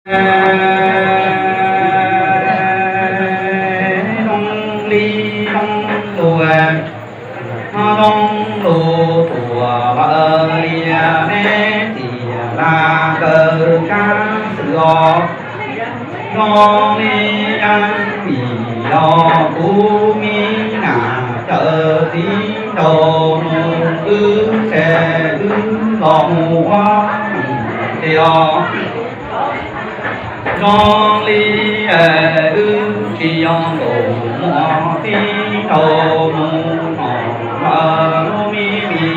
Zoo li zoo lus, zoo lus tuam lawm li neb tiam laj kawg kab xwm os. Zoo li yeej vim yog kuv me nyuam cawm txiv nraug nus, wb ces wb los mus ua ces os. Zoo li wb tsis yog nkaus muaj txiv nraug nus, hos lub me me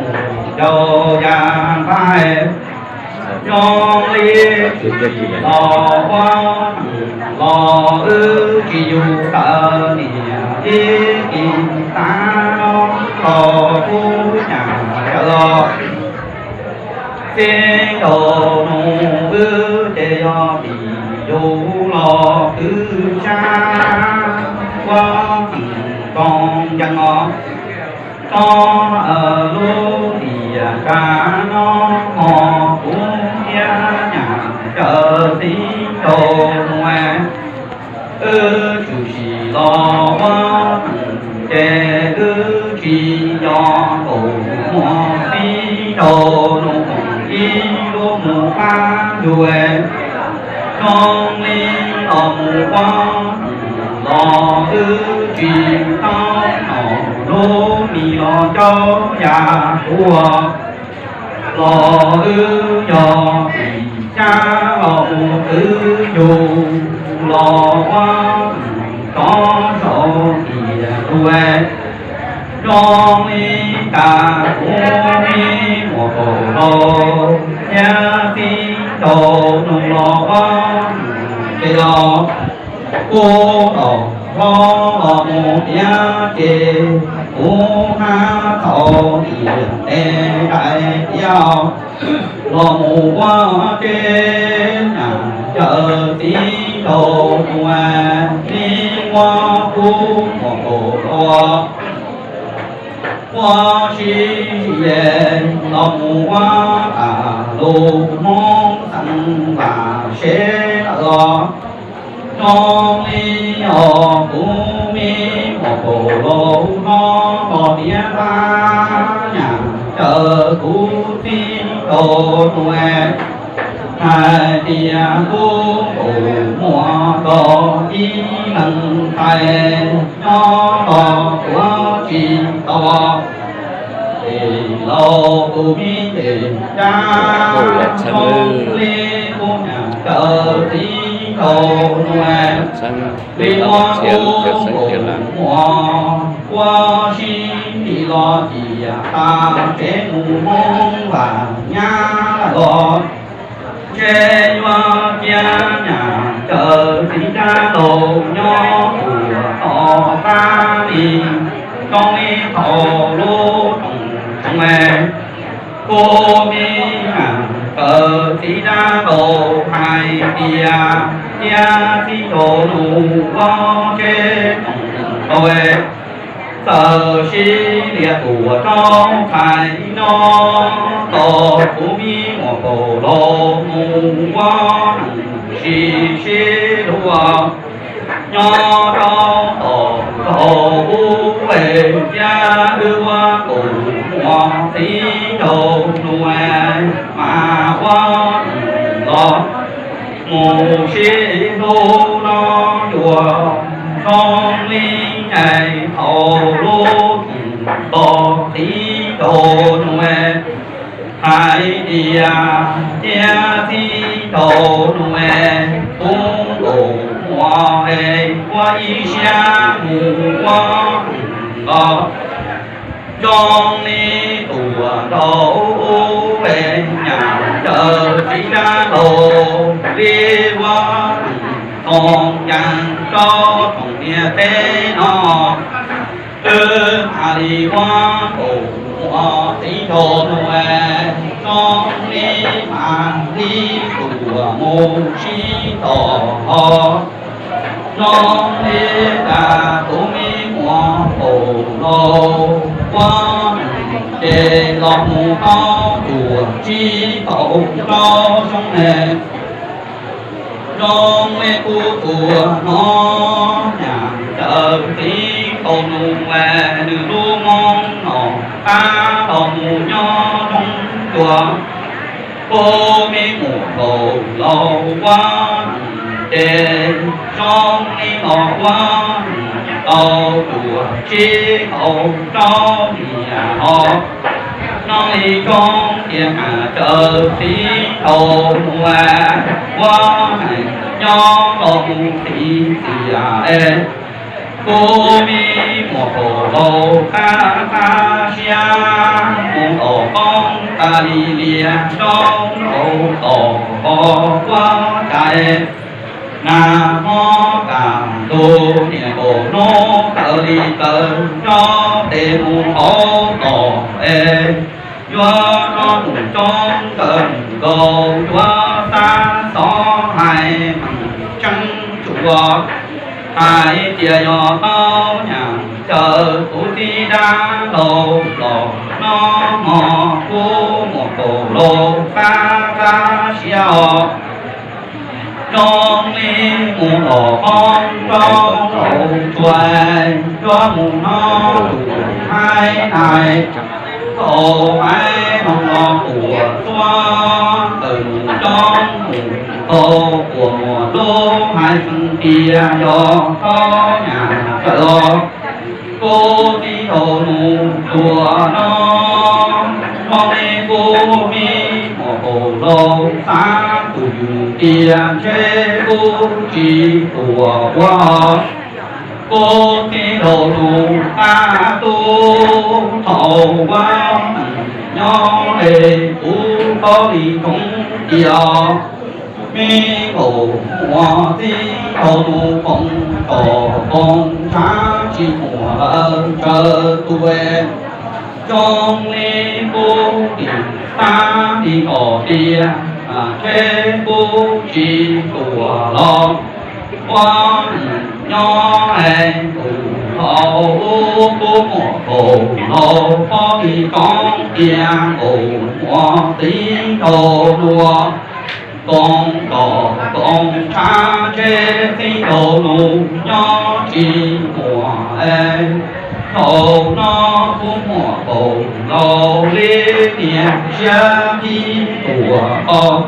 mus rau yas nqaij. Zoo li tsis los ua los wb tsis yug tawm niam ib kis tav no los kuv nyam cawm los. Txiv nraug nus wb ces yog tim yus los kwv tshaj ua tsoom ntseeg os. Tso lub tiam tsav no hos kuv thiab nyam cawm txiv nraug nus, wb tshwm sim los ua ces wb tsis yog nkaus muaj txiv nraug nus, ib lub mus qab ntug. Zoo li los mus ua los wb tsis tau nom, lub mis los cov yam kuv los wb yog tim xyab los mus twv yus los ua tov saum tiam tus. Zoo li tas kuv me muam kaum los thiab txiv nraug nus los ua ces los kuv los hlob los mus tiav ces kuv hab txaus tiam tes dais tiav los mus ua ces nyam cawm txiv nraug nus, li muab kuv muam kaum los ua si si es los mus ua tas lus Hmoob xeem vam seb lawm los. Zoo li os kuv me muam kaum los no los tiav tag nyam cawm kuv txiv nraug nus, hais tias kuv kaum muam tau ib leeg ntxhais nyob los tuav tsis tau. Es laus tus me ces dab zoo li kuv nyam cawm txiv nraug nus, li muab kuv kaum muam ua si nti los ciam tas tsev mus Hmoob vam nyab lawm los. Ntshe yuav cia nyam cawm txiv dab laug nyob ua tom qab li zoo li thaum lub rooj tshoob. Kuv me nyam cawm txiv dab laug hais tias cia txiv nraug nus ua tsev tsoom tau, txawm sib lias tuam rau txhais no, tos kuv me muam kaum los mus ua sim sib luag nyob rau tom nraum ub, cia wb ua kaum muam txiv nraug nus mas ua los mus sib hlub no yuav zoo li thaum lub tos txiv nraug nus hais tias cia txiv nraug nus, kuv kaum muam es ua ib siab mus ua los zoo li tuam nraum ub, nyam cawm txiv dab laug li ua txoos yees rau tsoom niam teb no. Wb mam li ua kaum muam txiv nraug nus, zoo li mam li tuam mus sib tos ho. Zoo li tas kuv me muam kaum los ua ces los mus tau tuam tsib tau rau xyoo ne. Zoo li kuv tuaj no, nyaj ntawd txiv nraug nus es nws lub moo no qab los mus nyob roob tua. Kuv me muam kaus laus ua ces zoo li los ua tau cuaj tsib kaum rau niam os. Zoo li coob tiag mas caw txiv nraug nus ua hais nyob los mus txiv txias es kuv me muam kaus laus qab qab siab mus los poob tas li lias rau nraud tos qos ua cas es nag hmo kam tus niam kaus hnub tawm li tawm nrog tes mus hauv tos es yuav noj tus coob kawg nkaus yuav xav xov hais meej tseeb tsuas hais tias yog tau nyaj caw kuv txiv dab laug los no mog kuv muam kaus laus qab qab siab os. Zoo li mus los qoob rau laus tsuas yuav mus noj tus haiv nais, tau haiv noog los quas txuab tawm mus coob mus tau quas muas lub haiv xeev tias yog tau nyaj caw los kuv txiv nraug nus tuaj no. Zoo li kuv me muam kaus laus xav tus yus tias ntshe kuv tsis tuaj ua kuv txiv nraug nus qab tub thaum ua nyob es kuv paub li roob tias me kaus muas txiv nraug nus koom kom koom tshav tsis muaj lawm tsawg tus es zoo li kuv tim xav li kom tias ntshe kuv tsis tuaj los ua nyob es tus laus kuv muam kaus laus paub li roob tias kaus muas txiv nraug nus koom kom koom tshav ntshe txiv nraug nus nyob tsis muaj es thaum no kuv muam kaus laus li niag siab pib tuaj qos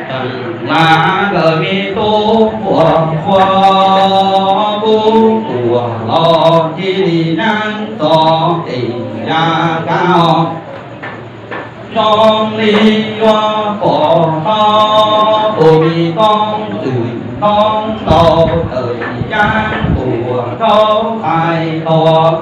teem las nkawd me tub quas qhua kuv tuaj los cia li nab txog tim yaj kab os. Zoo li yuav pom tau tus me tub txwm ntoo ntau tawm yaj tuaj rau qais tog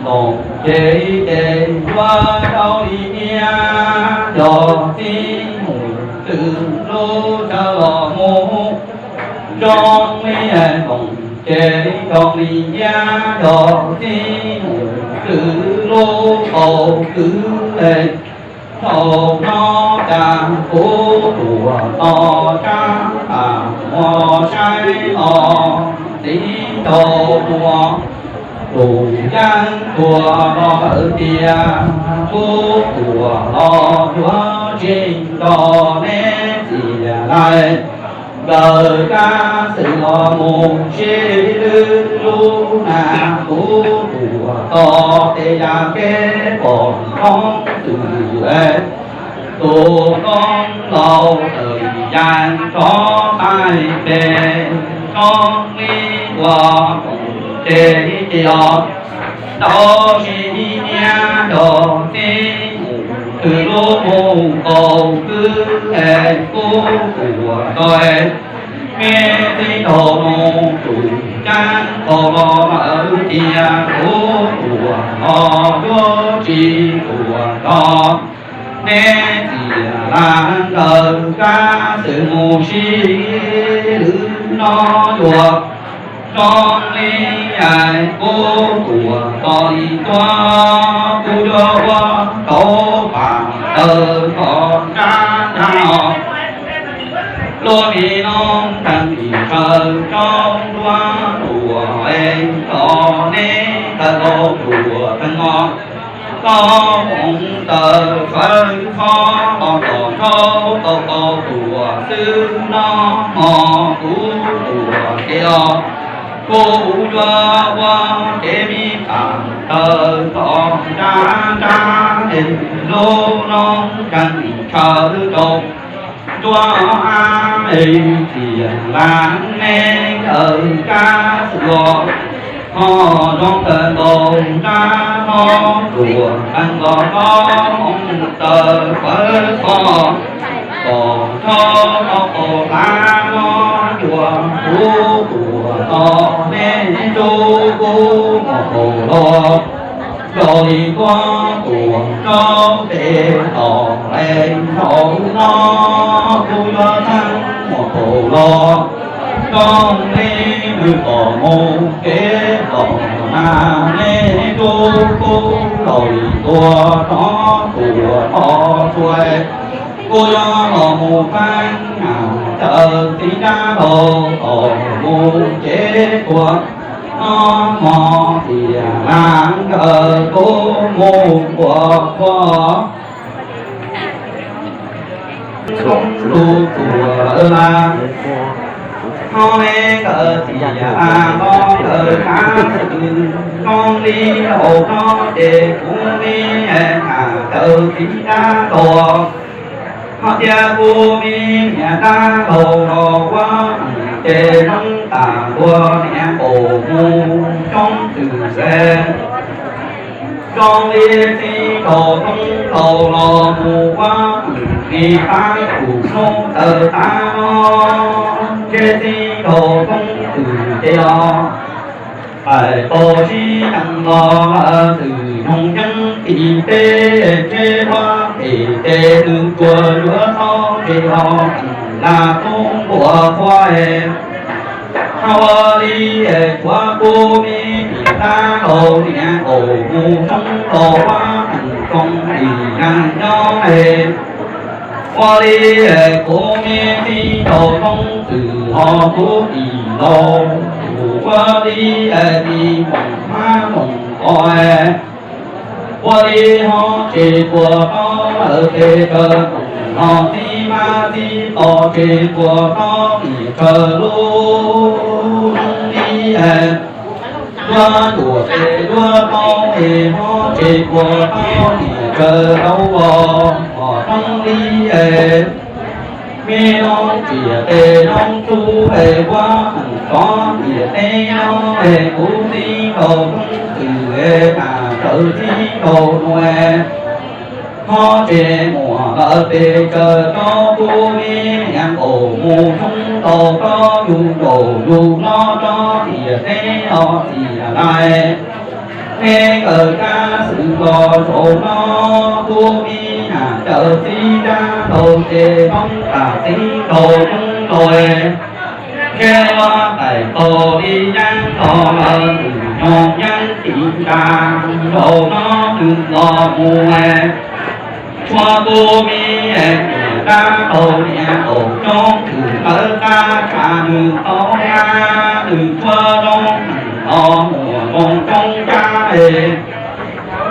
ntoos ces ces yuav tau li niab yog txiv mus twm lub chaw los mus zoo li ntoos ces zoo li niab yog txiv mus twm lub qau kwv es thaum no cas kuv tuaj tos tsab tas mus saib los txiv nraug mus tus yeeb tuaj los lawm tias kuv tuaj los yuav tsis nco neb txiv lais. Nkawd kab xwm los mus sib lwb lub nag kuv tuaj tos tej yam kev pom roob twm es tus koob laus tawm yaj rov qab pem roob li ua koom ces ces os. Tau sis niab yog txiv mus twm lub mus qau kwv es kuv tuaj tau es me txiv nraug nus tus yeeb tau los lawm tias kuv tuaj los yuav tsis tuaj tau neb txiv lais. Nkawd kab xwm mus sib lwb no yuav zoo li kuv tuaj tos li tuaj kuv yuav ua tau pam tawg kom nrab nrab os. Lub me noob ntees lim sawv rau nruab tus es kom neb tawg nkaus tus teev os. Tau hmoov tawm sawv txog los kom rau tau tau tus xwb no hmo. Kuv yuav ua kev me pam tawg tom nrab nrab es lub noob nkeeg tshav rau nruab av es txiv lav me nkawd kab xwm los ho zoo tawg nkaus nrab no ruam nqeeg los txhob moo tawg fawv fo kom rho rau qaum hlav no yuav kuv tuam tos nej rub kuv muam Paum Los. Nrog li tuaj tuam rau pem tom es thaum no kuv yuav txeeb muam Paum Los rau nej, nws kom mus kev tom na, nej rub kuv nrog li tuaj rov tuam txog txhua. Kuv yuav los mus pab na, caw txiv nrab laug kom mus tsev tuaj, no mog tias lav nkawd kuv mus ua qhua. Txhua lub txhua lawv laj, ho ne nkawd tias a no nkawd kab xwm zoo li hauv no ces kuv me nyuam caw txiv nrab laug, ho thiab kuv me nyuam nrab laug los ua ces noob tas ua niam npaum mus xyoob twm ze. Zoo li txiv nraug Tooj Laug los mus ua ib pab kuv hnub tawm tas no, ntshe txiv nraug Tooj Twm ces os, pais tau sib deev los lawm twm noog yeeb tim teb, ntshe ua phem ces nws tsuas yuav tau ntshe os, lam tub npua qhua es. Ua li es kuv kuv me niam tab laug niam npaum mus xyoob laug ua neeg zoo li neeg nyob es, ua li es kuv me txiv nraug Tooj Twm ho kuv tij laug, ua li es mi moos mab moos qos es, ua li ho tsis puas tau lawm pes tsawg moos no txiv mab txiv qos tsis puas tau niam tsawg lub noob li es, luag tuam tes luag tau es ho tsis puas tau niam tsawg rau os, qos noob li es. Me noob tsiam tes noob txub es ua neeg txom nyem teb no es kuv txiv nraug Tooj Twm es mas raws txiv nraug nua, ho tsis muaj lawm pes tsawg rau kuv me niam npaum mus xyoob laug rau yus nraum yus hlob rau tiam teb no tiam lais. Neb kawm kab xwm los zaum no, kuv me nyuam caw txiv nrab laug ces poob tas txiv nraug Tooj Laug. Ntshe ua pais tau li yeeb los lawm, nws nyoog yeeb tim ntsa, zaum no nws los mus es, tshuav kuv me niam nrab laug niam npaum coob twm lawv qab tsa nws tau na, nws tshuav zoo los mus zoo coob tshaj es.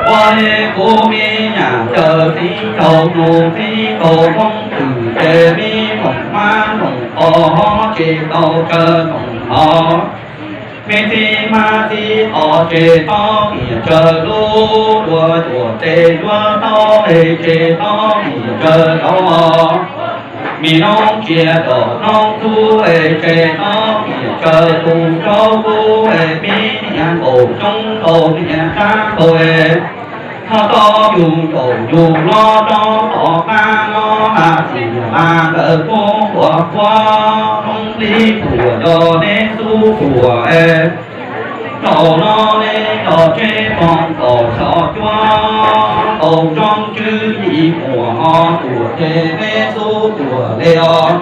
Ua li kuv me nyuam caw txiv nraug nus txiv nraug Tooj Twm ces me noom mab noom qos tsis tau tsawg noom hov. Me txiv mab txiv qos tsis tau niam tsawg lub, dua cuam tes dua tau es tsis tau niam tsawg rau os. Me noob tsiam tom noob txub es tsis tau niam tsawg tus rau kuv es me niam npaum coob tau niam nrab laug es. Ho tau yus nraum yus hlob rau tom qab no mas txiv mas nkawd kuj ua qhua, noob li tuam yog neb xub tuam es. Zaum no neb los tseb poog kaum xyov cuab, tau zoo tswv yim muaj ho tuam ces neb xub tuam le os.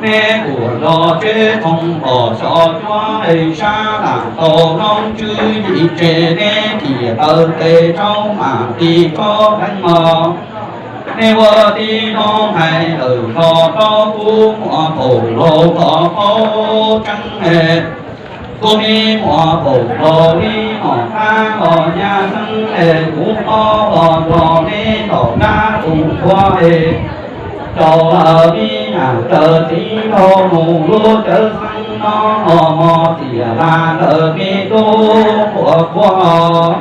Neb tuam los tseb poog kaum xyov cuab es sab lam tau zoo tswv yim ces neb tiam taw tes rau mam li tso heev os. Neb ua tib zoo hais lawm los rau kuv muam Paum Laug los paub tseeb es. Kuv me muam Paum Laug li nom qab los nyab xeeb es kuv paub los nrog neb ntaus dab tus tshuav es. Rau lawv me nyuam caw txiv nraug nus lub cawv xeeb Os mos tias laj lawm me tub quas quas os.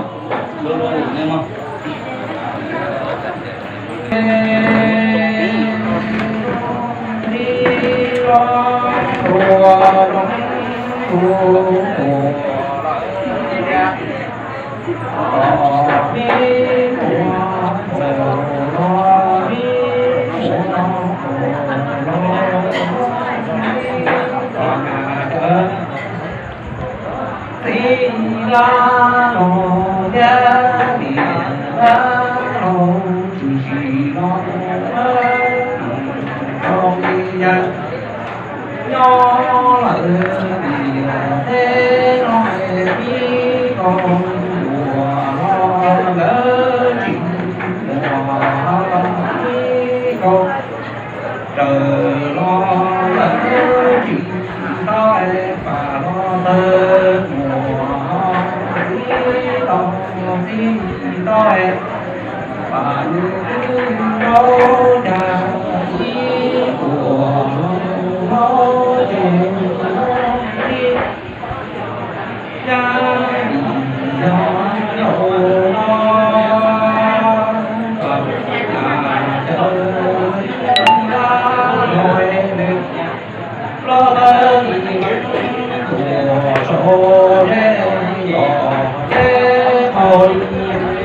Txiv laj los yaj niam laj los tsis tsis los rau li yaj nyob lawm tiam teb no es pib tau yuav los lawv tsis muaj pib tau raws los lawv tsis tau es pam los tawg muag txiv tau txiv tau es pam nws twb rau cas txiv tuag los ces yaj nim yog yaus no kom yam caw txiv laj los nws los tawg nim tuag saum zej zos ces qhov li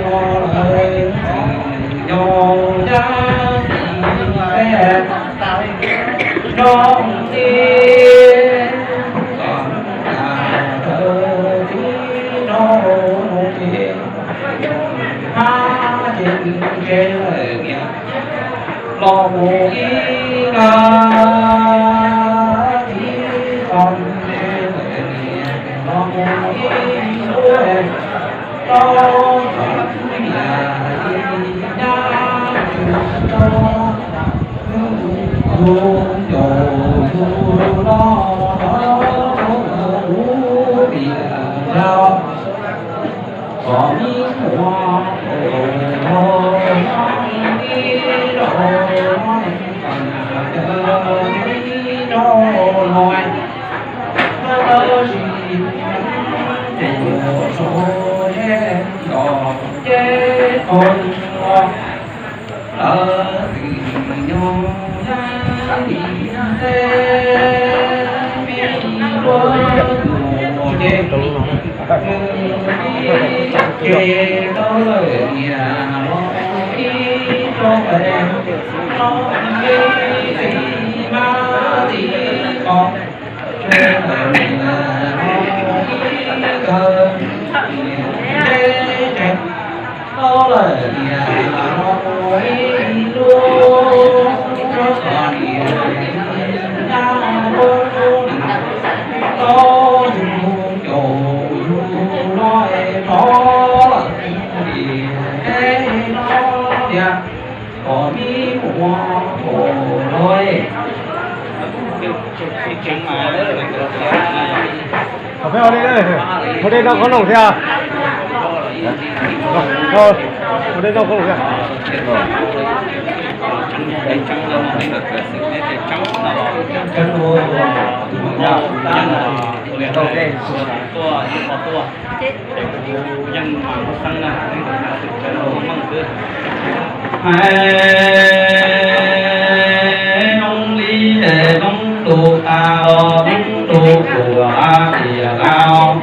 no lawm tsis yog yaj nim tej nrog li kom yam caw txiv rau ces hab ces nws tsev lawm niam los mus ib nta txiv txom nyem lawm niam los mus ib lub rau kom niam li nyab tsis tau yug yus ncaus yus los rau lub niam yau kom ib muaj tus ib rau no ib rau no tab sis tus saum zej zos ces qhov lawv tsis nyob yaj li tej me luag tus ces nws ib ce tau lawm niam los ib rau pem no ib txiv mab txiv qos tau lawm niam los ib kawg niam teb tsev tau lawm niam los ib lub rau kom niam nyab lub tau yug ncaus yug los es rov lawm niam teb no tias kom ib muaj tus los Peb ua dej, ua dej noj qhob noom thiab. Ua dej noj qhob noom thiab. Hais noob li es noob tus tas los noob tus tuam tias laus,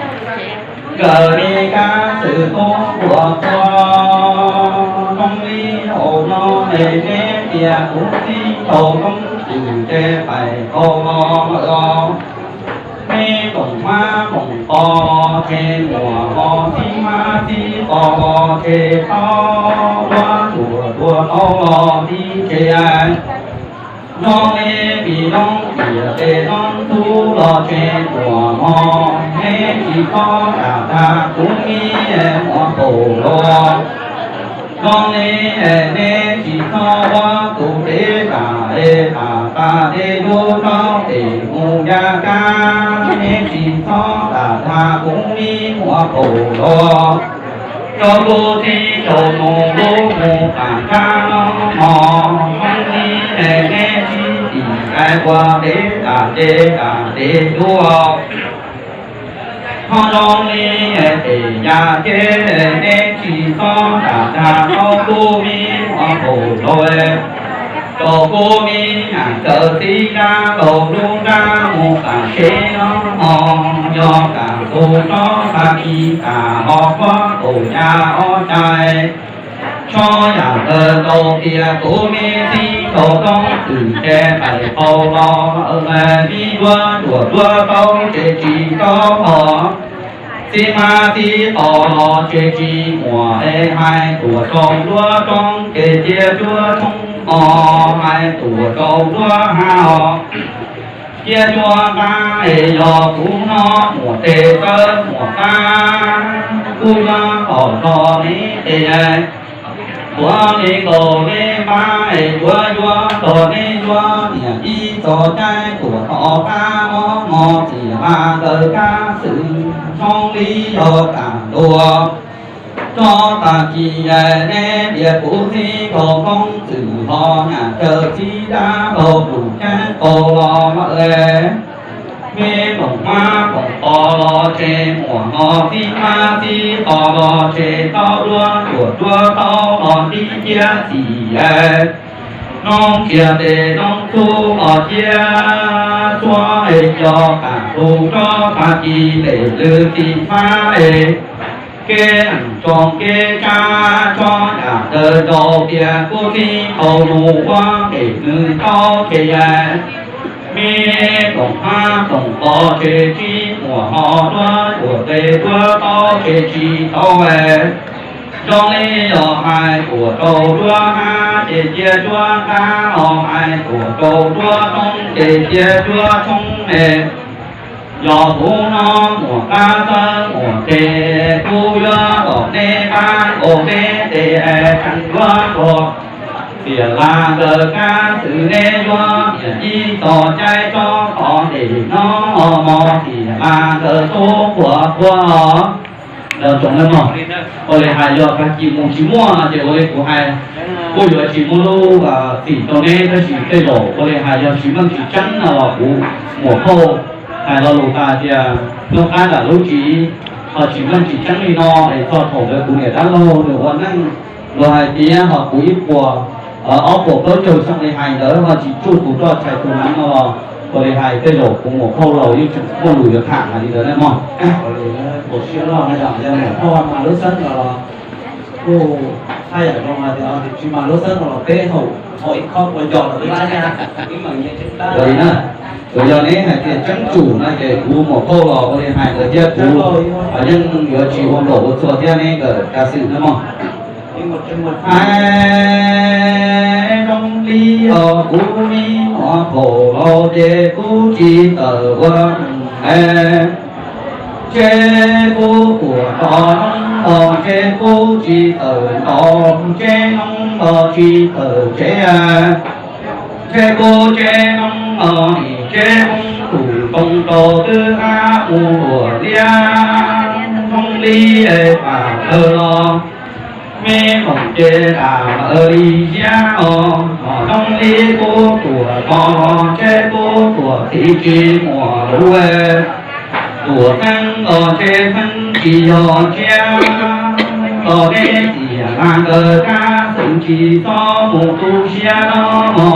nkawd li kab xwm tub tuam tuaj. Noob li hauv no es neb tias kuv txib tau noob twm ces pais tau los lawm os. Neb koom mab koom qos ces muam ho txib mab txib qos los ces tau, ua tuam tuam tau los li ces zoo li vim noob tiam tes noob tub los ces tuam mog, neb tsis txhob tham tas kuv me muam paum los. Zoo li neb tsis txhob ua tus deb tas es tham tas deb lub rau tes mus ya kab, neb tsis txhob tham tas kuv me muam paum los. Rau lub txij rau mus lub mus pam kab no mog, zoo li neb tsis tim a ua dev tas dev tas dev dua. Ho zoo li pem yam kev neb tsis txhob tham dag rau kuv me muam phaum laus, rau kuv me niam ntxawm txiv dab laug lub nrab mus tam kev no, yog kam tus rog tag kis tas ho puag kaum yam ob cai. Tsho yam ntawd tau tias kuv me txiv tau roob txwm ces tais qau los lawm, me duab ruam duab tau ces tsis tau los, txiv hmab txiv qos los ces tsis muaj es hais tuam rau duab roob ces cia duab tshoob os, hais tuam rau duab hav os. Cia cuab nqa es yog kuv no muam tes txawb muam qab, kuv yuav kom txog neb tes, tuav neb nkaus neb npab es kuv yuav txog neb yuav niam ib txog caij tuam tom qab mob mos txiam hla ntawd kab xwm zoo li yog tas ntua. Rog tag kis neb tias kuv txiv tau koob txwm ho nyam caw txiv dab laug lus ceeb qau los lawm. Me loom hmab loom qos los ces muam no txiv hmab txiv qos los ces tau duab ruam duab tau los tib ciab txim. Noog tsiaj tes noog txhuv los cia txhua es yog kam tus rog tag kis pem lwm txim fab es. Kev neeg tsoom kev tsab tsho yam ntawd ntaus tias kuv txiv tau mus ua pem nws tau ces me loom hmab loom qos ces tsis muaj ho duab ruam tes duab tau ces tsis tau. Zoo li yog hais tuam rau duab hav ces cia duab hav los hais tuam rau duab tshoob ces cia duab tshoob es. Yog kuv no muam qab txawb muam tes, kuv yuav kom neb qab nkaus neb tes es tseem yuav kom txiam hla nkawd kab xwm neb yuav niam ib txog caij tsob qos tes no mos txiam hla nkawd tub quas quas. Los tsoom na mog, ua li hais yog tag kis mus tsis muaj no ces ua li kuv hais, kuj yuav tsis muaj lub txim rau neb, tab sis tej zaum ua li hais yog tsis meej tsis tseeb no los kuv muam phauj hais lo lus tas tias hnub qab nram lub tsis, ho tsis meej tsis tseeb li no es txog thaum ntawd kuv niam dab laug nws ua neej los hais tias ho kuv ib puas ob puas plaub caug xyoo li hais ntawd ho tsis tsuj tus roj tshais tus hneev no los ua li hais tej zaum kuv muam phauj laus yeej tseem muaj lus yuav tham hais li ntawd na mog. Kuv siab loj na yog muam phauj mas lub xeeb no los kuj haj yam zoo hais tias tsis mas lub xeeb no los peb haum haum ib khob ua yos lawm lab ya. Ua li na, tsuas yog neb hais tias tseeb tsum no ces kuv muam phauj los ua li hais ntawd thiab kuv yeej yuav tsis ua npaum ua txuas thiab neb nkawd kav xwm na mog. Hais zoo li os kuv me muam phauj laus ces kuv tsis txawj ua neeg. Ntshe kuv tuam tos noob los ntshe kuv tsis txawj tos, ntshe noob los tsis txawj tsev. Ntshe kuv tsev noob los nim tsev hoob tus zoo rau twb qab mus luam liab, zoo li es pam tawg los me koom ces lam lawv li siab os, zoo li kuv tuam tos ntshe kuv tuam txiv tsis muaj lub tuam txheeb los ntshe txheeb tsis yog tshiab, los neb txiv hla nkawd kab xwm tsis txhob mus tu siab no.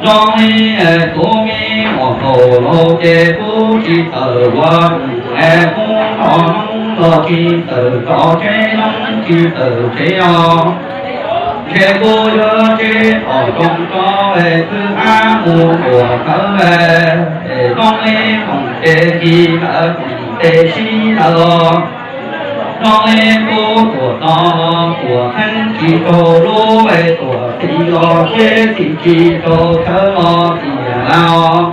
Zoo li es kuv me muam phauj laus ces kuv tsis txawj ua neeg es kuv tos noob los tsis txawj tos tsev noob tsis txawj tsev os. Ntshe kuv yuav tsev os zoo rau es twb qab mus luam tawv es zoo li koom ces kis lawv koom ces sib lawv os. Zoo li kuv tuam tos los tuam txheeb tsis raug lub es tuam txiv los tsev txiv tsis raug tawv los txiv hla os.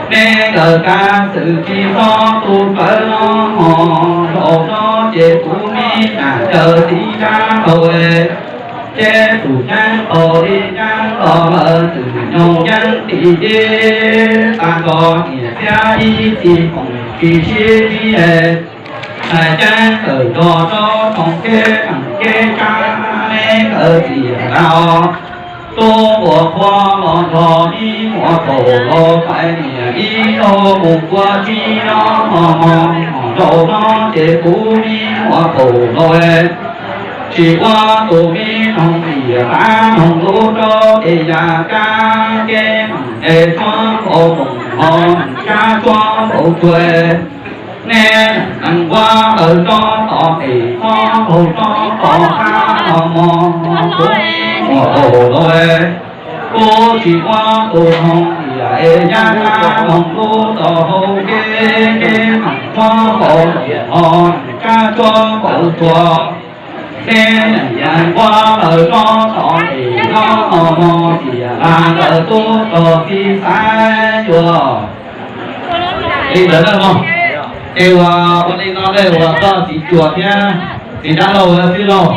Neb nkawd kav xwm tsis txhob tu tawv no hos, zaum no ces kuv me nam caw txiv dab laug es, ces tus ceeb qaum li ceeb los lawv txwm nyoog yeeb tim ib, tas nrho niam txiab ib txij koom tsis sib sib es, hais ceeb tawm nrog rau tsoom kev neeg kev tsab neb nkawd txiv hla os. Tub npua qhua los nrog ib muam paum los pais niam ib zaug mus kua tsib no mos mos zaum no ces kuv ib muam paum los tsis ua tus me noog tiam qab noog lub rau es yam kab kev es tshuab nkaus mus ho kab tshuab nkaus tsuag. Nej neeg npua lawv rov tom tim txhob nkaug rov tom qab los mos kuv ib muam paum los kuv tsis ua tus noog tiam es yam kab noog lub rau hauv kev kev tshuab nkaus ho kab tshuab nkaus tsuag. Nej neeg npua lawv rov tom tim txhob nkaug mos tiam qab lawv tub rog txiv xav yuav. Li ntawd na mog, es uas ua li no nej uas koj txiv cuas thiab txiv dab laug txwj laug.